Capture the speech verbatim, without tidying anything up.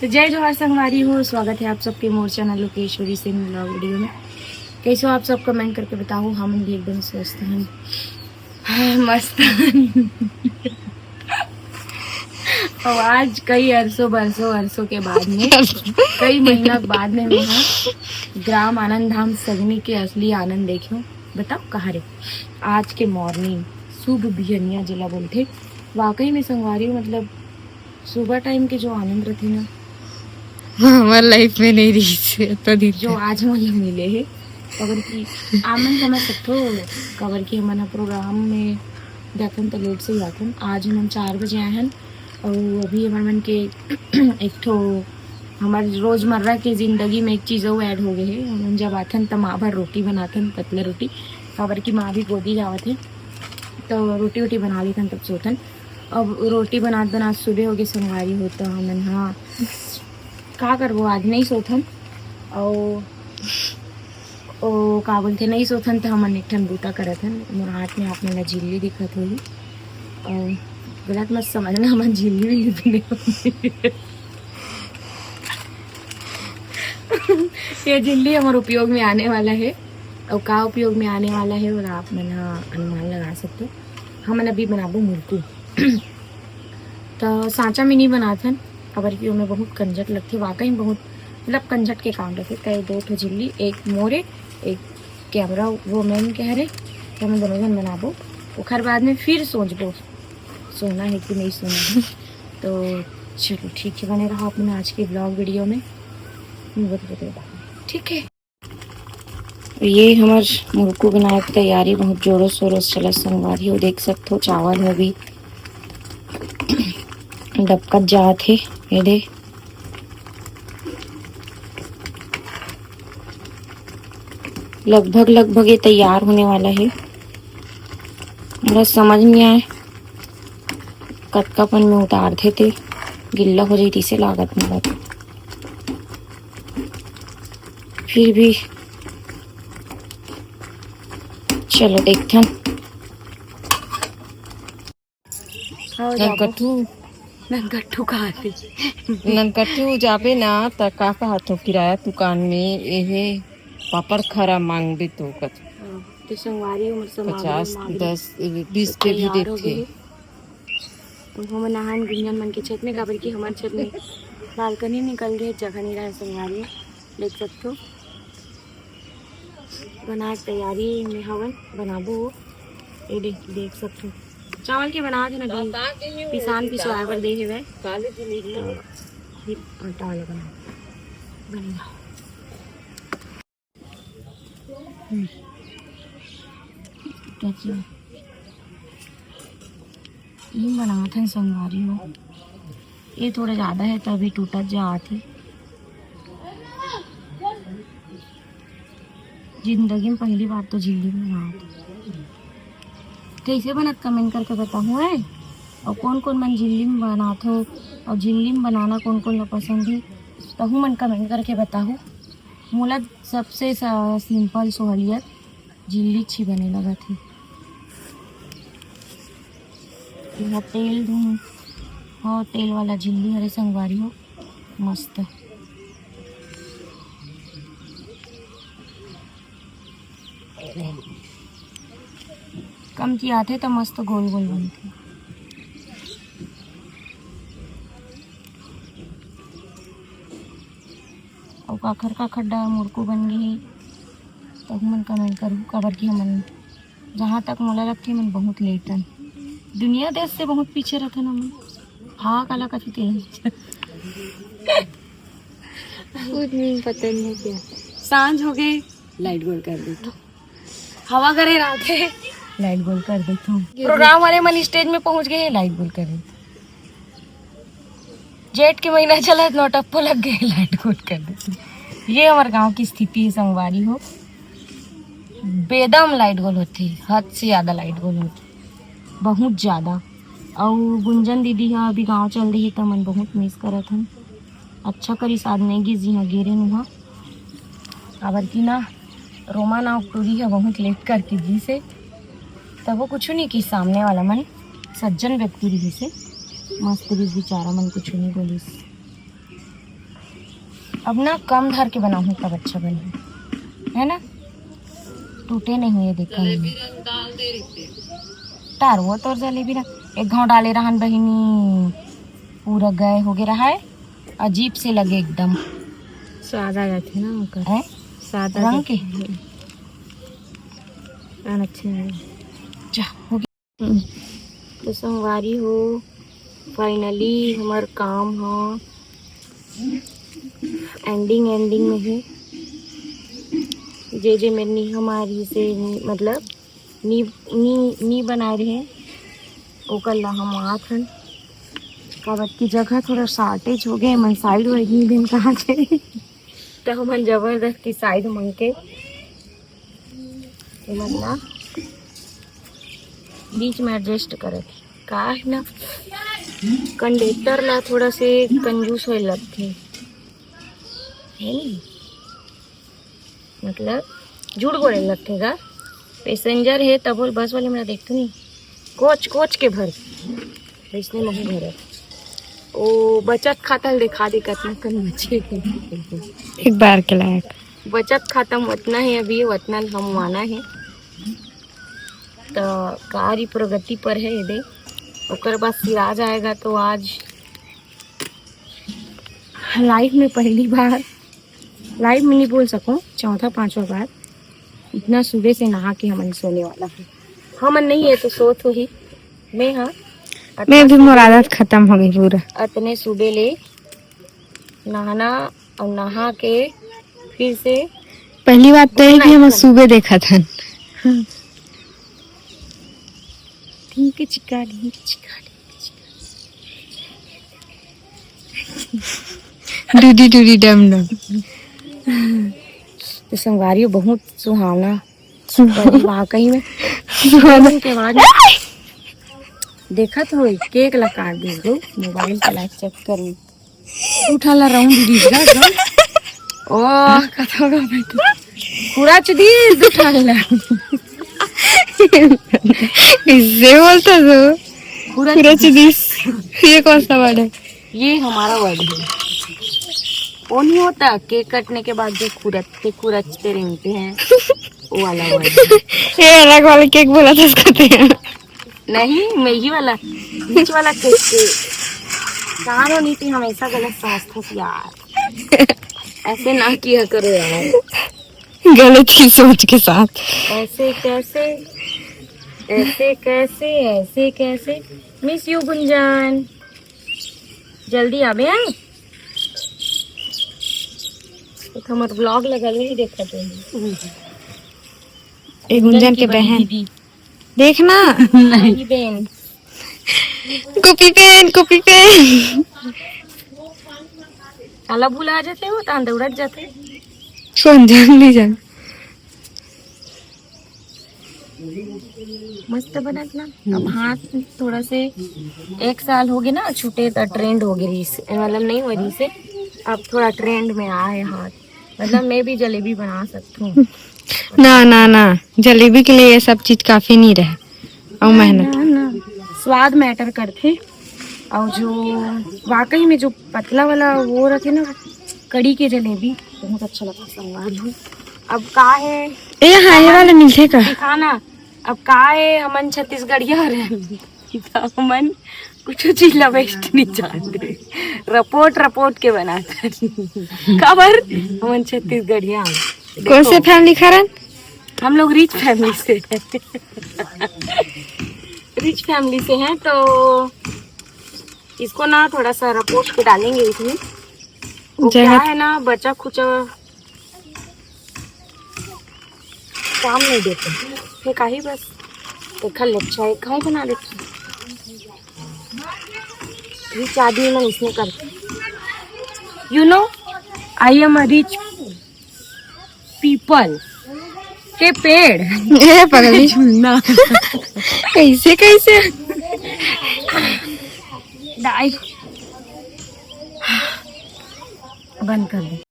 तो जय जोहार संगवारी हो, स्वागत है आप सबके मोर channel Lokeshwari Singh blog video में। कैसे हो आप सब, कमेंट करके बताओ। हम भी एकदम स्वस्थ हैं, हाँ, मस्त हैं। और आज कई अरसों बरसों अरसों के बाद में, कई महीना के बाद में मैं ग्राम आनंद धाम सगनी के असली आनंद देखे हूँ। बताओ कहाँ रे आज के मॉर्निंग, शुभ बिहनिया जेला बोलथे। वाकई में संगवारी हो, मतलब सुबह टाइम के जो आनंद रथे ना, वो हमर लाइफ में नहीं रहिस हे अतना दिन जो तक। आज मोला मिले हे। काबर कि आप मन समझ सकथो, काबर कि हमन ह प्रोग्राम में जाथन त लेट से ही आथन। आज हमन चार बजे आए हन और अभी हमर मन के एक ठो हमर रोजमर्रा के जिंदगी में एक चीज अउ ऐड हो गए हे। हमन जब आथन त माँ भर रोटी बनाथन, पतला रोटी, काबर कि माँ भी गोदी जावत हे, तो रोटी वोटी बना लेथन तब सोथन। अब रोटी बनात बनात सुबह हो गए संगवारी हो, तो हमन हा का करबो, आज नहीं सोथन। और ओ का बोलथे, नहीं सोथन, तो हमन एक ठन बूता करत हन। मोर हाथ में आप मन ला झिल्ली दिखत होही, और गलत मत समझना, हमन झिल्ली भी नहीं पीने। ये झिल्ली हमर उपयोग में आने वाला है, और का उपयोग में आने वाला है, वो आप मन हा अनुमान लगा सकते हो। हमन अभी बनाबो मुरकू। तो सांचा में नहीं बनाथन, काबर कि ओमे बहुत कंजट लगथे, वाकई में बहुत, मतलब, कंजट के काम रथे। कई दो ठो झिल्ली, एक मोरे, एक कैमरा वोमैन कह रहे, तो हम दोनों जन बनाबो। ओखर बाद में फिर सोचबो, सोना है कि नहीं सोना है। तो चलो ठीक है, बने रहो अपने आज के ब्लॉग वीडियो में। ठीक है, ये हमर मुरकू बनाए के तैयारी बहुत जोरों शोरों से चलत संगवारी हो। देख सकथो, चावल में भी डबकत जात हे। ये दे, लगभग लगभग ये तैयार होने वाला है। मोला समझ नहीं आए कतका पन में उतार थे, ते गिल्ला हो जाई, तिसे लागत मोला। फिर भी चलो देखथन। हाँ, जाबो। ननकट्ठू। ननकट्ठू कहाँ थे? ननकट्ठू जाबे ना, त का कहत हो, किराया दुकान में एहे पापड़ खरा मांगबे तो कत। हाँ, तो संगवारी उमर से मांगबे, पचास, मांगबे। दस, बीस के भी तैयार हो देथे। गए। तो हमन नहान गुंजन मन के छत में, काबर कि हमर छत में बालकनी निकल गए, जगह नहीं रहे संगवारी, देख सकते हो। बनाए के तैयारी में हवन, बनाबो। ये देख, देख सकथो, चावल के बनात हे ना, पिसान पिसवाए बर दे हेवय। तो फिर आटा वाला बना, बनेगा। हम्म। तो ये बनात हे संगवारी हो, ये थोड़ा ज्यादा है, तभी टूटत जात हे। जिंदगी में पहली बार तो झिल्ली बनात। कैसे बनत, कमेंट करके बताहू है। और कौन कौन मन झिल्ली में बनात हो, और झिल्ली में बनाना कौन कौन ला पसंद है, तहू मन कमेंट करके बताहू। मोला सबसे स-, सिंपल सोहलियत झिल्ली छी बने लगत हे। यहाँ तेल धुन हो, तेल वाला झिल्ली हरे संगवारी हो, मस्त। कमतियाथे त मस्त गोल गोल बनथे। अउ काखर काखर डा मुड़को बन गे हे, त हमन कमेंट करू, काबर कि हमन, जहाँ तक मोला लगथे, हमन बहुत लेट हन। दुनिया देश से बहुत पीछे रथन हमन। हा काला कथे तेला। कुछ नहीं, पता नहीं क्या। सांझ हो गए, लाइट गोल कर देथो। हवा करे रात है, लाइट गोल कर देथो। प्रोग्राम वाले मन स्टेज में पहुंच गए हैं, लाइट गोल कर देथो। जेठ के महीना चलत, नौटप्पो लग गए, लाइट गोल कर देथो। ये हमारे गांव की स्थिति है संगवारी हो, बेदम लाइट गोल होती है, हद से ज्यादा लाइट गोल होती है, बहुत ज्यादा। अउ गुंजन दीदी हा अभी गांव चल रही है, त मन बहुत मिस करत हन। अच्छा करिस आज नइ गिस, जिहां गे रेहेन उहां। काबर कि ना, रोमा नाव के टूरी ह बहुत लेट करके गिस हे, तभो कुछु नइ किस सामने वाला मन, सज्जन व्यक्ति रिहिस हे, मस्त रिहिस बेचारा मन, कुछु नइ बोलिस। अब ना कम धर के बनाहूँ, तब अच्छा बनही, है ना? टूटे नहीं हुए, देखा नहीं। तार वो तोर जलेबी ना, एक घाव डाले रहन बहिनी, पूरा गए हो गए रहा है, अजीब से लगे एकदम। स्वाद आ जाथे ना ओकर। हैं? स्वाद आ रंग के? जाथे। स्वाद अच्छा है। जा, हो गया। हम्म। तो संगवारी हो, finally हमर काम ह ending, ending में हे। जे जे मेर निहमारी से, मतलब नी, नी, नी बनाए रहे, ओकर ला हम आथन, काबर की जगह थोड़ा shortage हो गए, मन side वही दिन कहाँ थे, तो हमन जबरदस्ती side मंग के एमन ला बीच में adjust करत हे। का है ना, conductor ला थोड़ा से कंजूस होए लगथे, है नी? मतलब झूठ बोले लगथे गा। Passenger हे तब बोल, बस वाले मेरा देखते नहीं, कोच कोच के भर, इसने नहीं भरे। ओ बचत खाता ल दिखा दे, कतना कन बचे। एक बार के लायक। बचत खाता में उतना है अभी, उतना हम माना है। तो कार्य प्रगति पर है ये दे, ओकर बाद सिराज आएगा। तो आज life में पहली बार, life में नहीं बोल सकूं, चौथा पांचवा बार इतना सुबह से नहा के हमन सोने वाला है। हमन नहीं है तो सोत होही। मैं हाँ, मैं भी, मोर आदत खत्म हो गई पूरा। अतने सुबह ले नहाना और नहा के फिर से पहली बात तो है कि हम सुबह देखा था। हाँ। ढींग चिका, ढींग चिका, ढींग चिका। डूडी डूडी डम डम। तो संगवारी हो, बहुत सुहावना। सुहावना। वाकई में। सुहावना। के बाद देखत हो, केक ला काट दे दो, मोबाइल चला के चेक करूँ। उठा ला राउंड दीदी का एकदम। ओ, कथा का बेटी। पूरा चुदी उठा ला। इससे बोलता तो। पूरा पूरा चुदी। ये कौन सा वर्ड है? ये हमारा वर्ड है। वो नहीं होता, केक कटने के बाद जो खुरचते खुरचते रेंगते हैं, वो वाला वर्ड है। ये अलग वाला केक बोला था, उसको। नहीं, मैं ये वाला, बीच वाला केक के। कानो नीति हमेशा गलत समझता थी यार, ऐसे ना किया करो यार। गलत ही सोच के साथ। ऐसे कैसे, ऐसे कैसे, ऐसे कैसे? Miss you गुंजान, जल्दी आबे, हाँ? तो हमर vlog लगा नहीं देखा तुम। ए गुंजन के बहन। दीदी। देखना। नहीं बहन। Copy pen, copy pen. काला भुला जाते हो, तान दौड़त जाते। कौन जान नहीं जान। मस्त बनत ना। अब हाथ थोड़ा से एक साल हो गए ना छूटे, तो trend हो गई रीस, मतलब नहीं हो रही से, अब थोड़ा trend में आए हाथ। मतलब मैं भी जलेबी बना सकती हूँ। ना ना ना, जलेबी के लिए ये सब चीज काफी नहीं रहे। और मेहनत। ना, ना, स्वाद matter करथे। और जो वाकई में जो पतला वाला वो रहते ना, कड़ी के जलेबी, बहुत अच्छा लगता है संगवारी हो। अब का है, ए हाँ, ये वाले मिलथे का? दिखाना। अब का है, हमन छत्तीसगढ़िया हरे, तो हमन कुछ चीज ला waste नहीं जानते, रपोट रपोट के बनाते। काबर हमन छत्तीसगढ़िया हन। कौन से देखो, family खारन? हम लोग rich family से हैं। Rich family से हैं, तो इसको ना थोड़ा सा रपोट के डालेंगे इसमें। वो क्या जगह है ना, बचा खुचा काम नहीं देते, फेंकाही बस। देखा ले, अच्छा है, खाई बना लेते। Rich आदमी मन इसने करते। You know, I am a rich people के पेड़। ए पगली। ना। कैसे, कैसे? दाई। बंद कर दे।